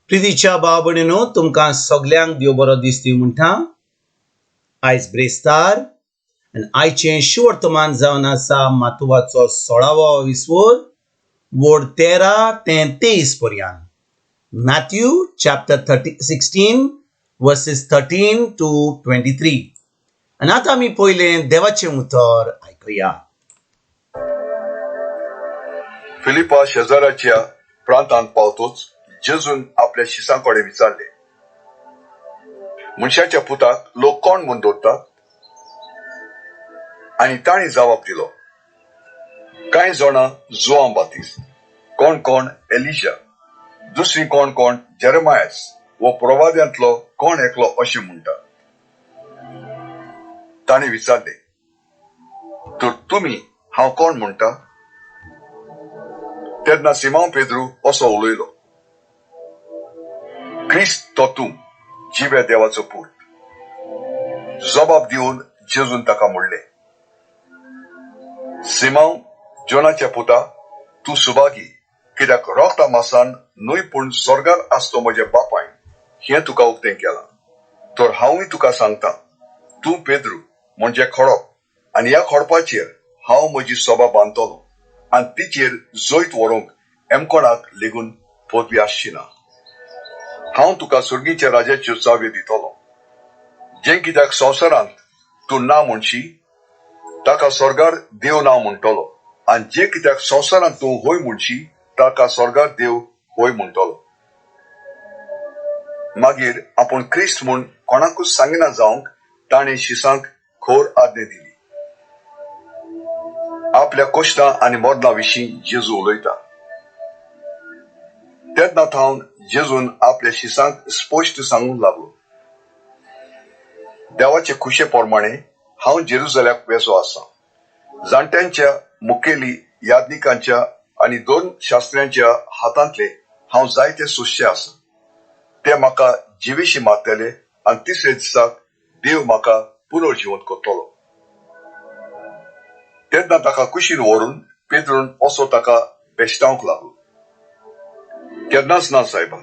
प्रितीच्या भाव भयणीनो, तुमकां सगल्यांक देव बरो दीस दिवं म्हणटा. आयज ब्रेस्तार आनी आयचें शुवर्तमान जावन आसा मातुवाचो सोळावो विस्वोर, वोड 13 ते 23 पर्यंत. Matthew chapter 16 verses 13 to 23. आनी आतां आमी पयलें देवाचें उतर आयकुया. फिलिपा शेजाराच्या प्रांतांत पावतोच जेजून आपल्या शिसां कडेन विचारले, मनशाच्या पुताक लोक कोण म्हूण दवरतात? आनी तांणी जबाब दिलो, कांय जाणां जुआंव बातिस्त, कोण कोण एलिशा, दुसरी कोण कोण जेरमायस वो प्रवाद्यांतलो कोण एकलो अशें म्हणटा. ताणें विचारले, तर तुमी हांव कोण म्हणटा? तेन्ना सिमांव पेद्रू असो उलयलो, क्रिस्त तो तूं, जिव्या देवाचो पूत. जबाब दिवन जेजून ताका म्हणलें, सिमांव जोनाच्या पुता, तूं सुभागी, कित्याक रोगता मासान न्हय पूण स्वर्गार आसतो म्हज्या बापायन हें तुका उक्तें केलां. तर हांवूय तुका सांगता, तूं पेद्रू म्हणजे खडप, आनी ह्या खडपाचेर हांव म्हजी सोबा बांदतलो आनी तिचेर जैत व्हरूंक एमकोणाक लेगून पदवी आसची ना. हांव तुका सुर्गीच्या राजाच्यो चावयो दितलो. जें कित्याक संवसारांत तूं ना म्हणशी ताका स्वर्गार देव ना म्हणटलो, आनी जें कित्याक संवसारांत तूं हय म्हणशी ताका स्वर्गार देव हय म्हणटलो. मागीर आपूण क्रिस्त म्हूण कोणाकूच सांगिना जावंक ताणें शिसांक खोर आज्ञा दिली. आपल्या कश्टां आनी मरणा विशीं जेजू उलयता. तेन्ना थावन जेजून आपल्या शिसांक स्पश्ट सांगूंक लागलो, देवाचे खुशे प्रमाणे हांव जेरुजल्याक वेसो आसा. जाणट्यांच्या, मुखेली याज्ञिकांच्या आनी दोन शास्त्र्यांच्या हातांतले हांव जायते सोंसचे आसा. ते म्हाका जिवेशी मारतले आनी तिसरे दिसाक देव म्हाका पुनर्जिवंत करतलो. तेन्ना ताका कुशीन व्हरून पेद्रून असो ताका भेश्टावंक लागलो, केन्नाच ना सायबा,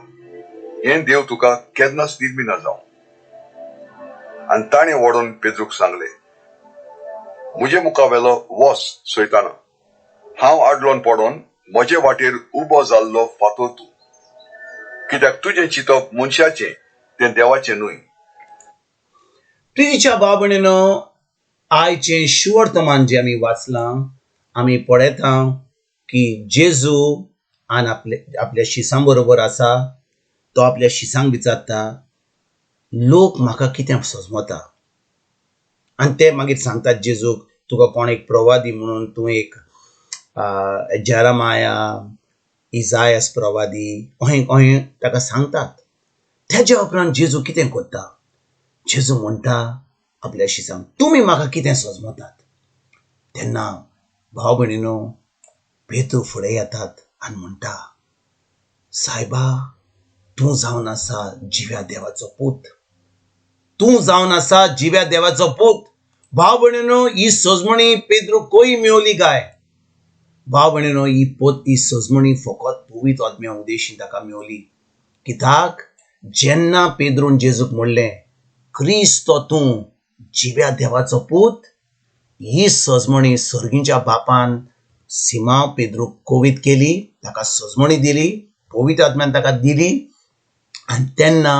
हें देव तुका केन्नाच निर्मिना जावं. आनी ताणें व्हडून पेद्रूक सांगलें, म्हजे मुखा वेलो वस सैताना, हांव आडलोन पडोन म्हजे वाटेर उबो जाल्लो फातर तूं, कित्याक तुजें चिंतप मनशाचें, तें देवाचें न्हय. प्रितीच्या भाव भयणीनो, आयचें शुवर्तमान जें आमी वाचलां, आमी पळयता की जेजू आनी आपले आपल्या शिसां बरोबर आसा. तो आपल्या शिसांक विचारता, लोक म्हाका कितें सजमता? आनी ते मागीर सांगतात जेजूक, तुका कोण एक प्रवादी म्हणून, तूं एक जेरमाया, इजायस प्रवादी, अहें अहें ताका सांगतात. तेज्या उपरांत जेजू कितें करता? जेजू म्हणटा आपल्या शिसांक, तुमी म्हाका कितें सजमतात? तेन्ना भाव भयणीनो, पेद्रू फुडें येतात आनी म्हणटा, सायबा, तूं जावन आसा जिव्या देवाचो पूत, तूं जावन आसा जिव्या देवाचो पूत. भाव भयणीनो, ही सजमणी पेद्रू खंय मेवली काय? भाव भयणीनो, ही पोत ही सजमणी फकत पवित्र आत्म्या उदेशीन ताका मेवली. कित्याक जेन्ना पेद्रून जेजूक म्हणलें, क्रिस्त तूं, जिव्या देवाचो पूत, ही सजमणी सर्गीच्या बापान सिमांव पेद्रूक कोवीत केली, ताका सजमणी दिली, पवित्र आत्म्यान ताका दिली. आनी तेन्ना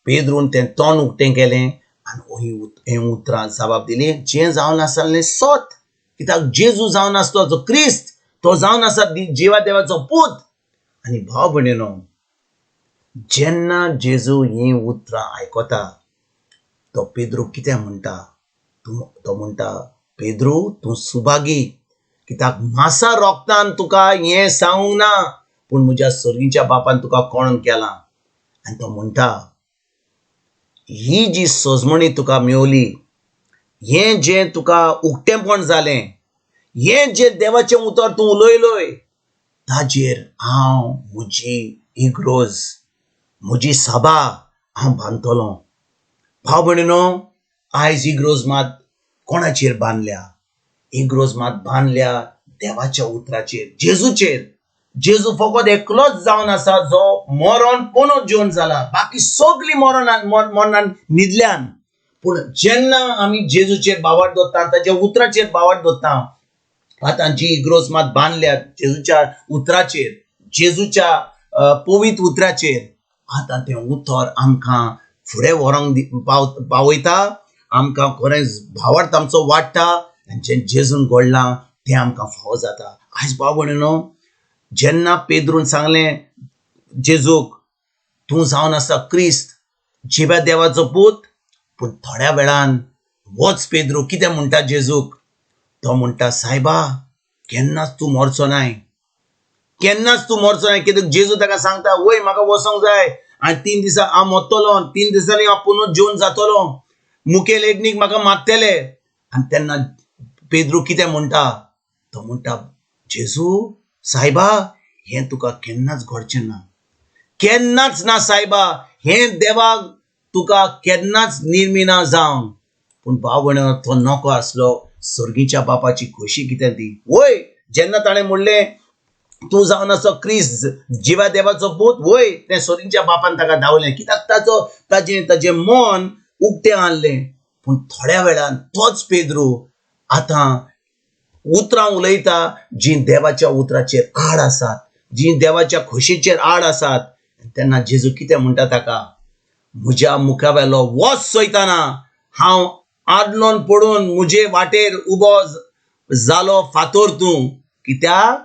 पेद्रून तें तोंड उक्तें केलें आनी हें उतरां जबाब दिली, जें जावन आसलें सत. कित्याक जेजू जावन आसलो जो क्रिस्त, तो जावन आसा जिवा देवाचो पूत. आनी भाव भयणीनो, जेन्ना जेजू हीं उतरां आयकता, तो पेद्रू कितें म्हणटा? तो म्हणटा, पेद्रू, तूं सुभागी, कित्याक मासा रोगतान तुका हें सांगूंक ना, पूण म्हज्या सर्गीच्या बापान तुका कोणून केलां. आनी तो म्हणटा, ही जी सजमणी तुका मेवली, हें जें तुका उक्तेंपण जालें, हें जें देवाचें उतर तूं उलयलोय, ताजेर हांव म्हजी इग्रोज, म्हजी सभा हांव बांदतलो. भाव भयणीनो, आयज इग्रोज मात कोणाचेर बांदल्या? इग्रोज मात बांदल्या देवाच्या उतराचेर, जेजूचेर. जेजू फकत एकलोच जावन आसा जो मरण पुनः जिवन जाला. बाकी सगळीं मरणान मरणान न्हिदल्यान. पूण जेन्ना आमी जेजूचेर भावार्थ दवरता, ताच्या उतराचेर भावार्थ दवरता, आतां जी इग्रोज मात बांदल्यात जेजूच्या उतराचेर, जेजूच्या पवित्र उतराचेर, आतां तें उतर आमकां फुडें व्हरोंक पावयता, आमकां खरेंच भावार्थ आमचो वाडटा आनी जें जेजून घडलां तें आमकां फावो जाता. आयज भाव भयणीनो, जेन्ना पेद्रून सांगलें जेजूक, तूं जावन आसा क्रिस्त, जिव्या देवाचो पूत, पूण थोड्या वेळान वच पेद्रू कितें म्हणटा जेजूक, तो म्हणटा, सायबा केन्नाच तूं मरचो नाय, केन्नाच तूं मरचो नाय. कित्याक जेजू ताका सांगता, वय म्हाका वचोंक जाय आनी 3 दिसां हांव मरतलो, 3 दिसांनी हांव पुनः जिवन जातलो, मुखेल एडणीक म्हाका मारतले. आनी तेन्ना पेद्रू कितें म्हणटा, तो म्हणटा, जेजू सायबा हें तुका केन्नाच घडचें ना, केन्नाच ना सायबा, हें देवाक तुका केन्नाच निर्मिना जावन. पूण भाव भयणीनो, तो नको आसलो सर्गीच्या बापाची खोशी कितें ती. वय जेन्ना ताणें म्हणलें तूं जावन आसा क्रिस्त, जिव्या देवाचो पूत, वय तें सर्गीच्या बापान ताका धांवलें, कित्याक ताचो ताजें ताजें मन उक्तें आहलें. पूण थोड्या वेळान तोच पेद्रू आतां उतरां उलयता जीं देवाच्या उतराचेर आड आसात, जीं देवाच्या खोशेचेर आड आसात. तेन्ना जेजू कितें म्हणटा ताका, म्हज्या मुखावेलो वच सयतना हांव आदलोन पडून म्हजे वाटेर उबो जालो फातोर तूं, कित्याक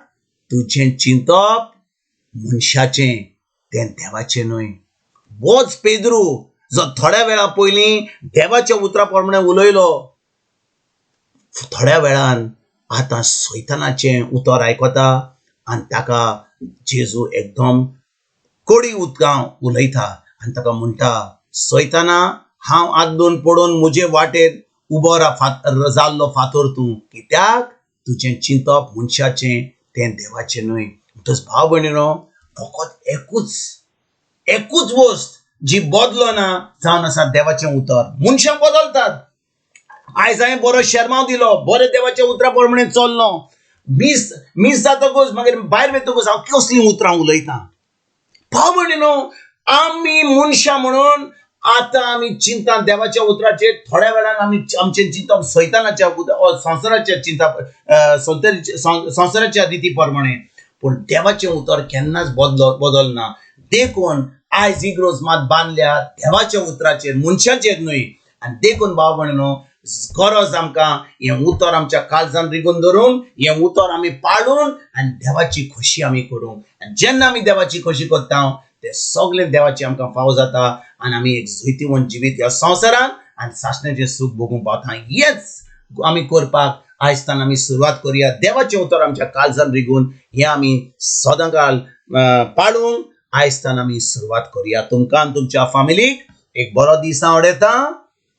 तुजें चिंतप मनशाचें तें देवाचें न्हय. वच पेद्रू जो थोड्या वेळा पयलीं देवाच्या उतरा प्रमाणे उलयलो, थोड्या वेळान आतां सैतानाचें उतर आयकता आनी ताका जेजू एकदम कोडी उतरां उलयता आनी ताका म्हणटा, सैताना हांव आदलोन पडून म्हजे वाटेर उबो जाल्लो फातोर तूं, कित्याक तुजें चिंतप मनशाचें तें देवाचें न्हय. म्हणटच भाव भयणीनो, फकत एकूच वस्त जी बदलना जावन आसा देवाचें उतर. मनशां बदलतात. आयज हांवें बरो शेरमांव दिलो, बरें देवाच्या उतरा प्रमाणे चल्लो, मीस जातकूच मागीर भायर वतकूच हांव कसलीं उतरां उलयतां. भाव भयणीनो, आमी मनशां म्हणून आतां आमी चिंता देवाच्या उतराचेर, थोड्या वेळान आमी आमचें चिंतप सैतानाच्या संवसाराच्या चिंता संवसाराच्या रिती प्रमाणे, पूण देवाचें उतर केन्नाच बदलना. देखून आयज इग्रोज मात बांदल्या देवाच्या उतराचेर, मनशाचेर न्हय. आनी देखून भाव भयणीनो, गरज आमकां हें उतर आमच्या काळजान रिगून धरून, हें उतर आमी पाळून आनी देवाची खोशी आमी करूंक. आनी जेन्ना आमी देवाची खोशी करता ते सगळें देवाचें आमकां फावो जाता आनी आमी एक जैतिवंत जिवीत ह्या संवसारान आनी सासण्याचें सूख भोगूंक पावता. हेंच आमी करपाक आयज तान आमी सुरवात करुया. देवाचें उतर आमच्या काळजान रिगून हें आमी सदांकाल पाळूंक आयज तान आमी सुरवात करुया. तुमकां आनी तुमच्या फामिलीक एक बरो दीस हांव उडयतां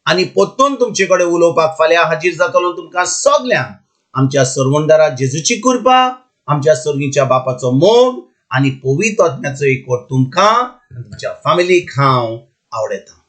आनी परतून तुमचे कडेन उलोवपाक फाल्यां हाजीर जातलो. तुमकां सगल्यांक आमच्या सरवंदारा जेजूची कृपा, आमच्या सर्गीच्या बापाचो मोग आनी पवित्र आत्म्याचो एकवट तुमकां तुमच्या फामिलीक हांव आवडयतां.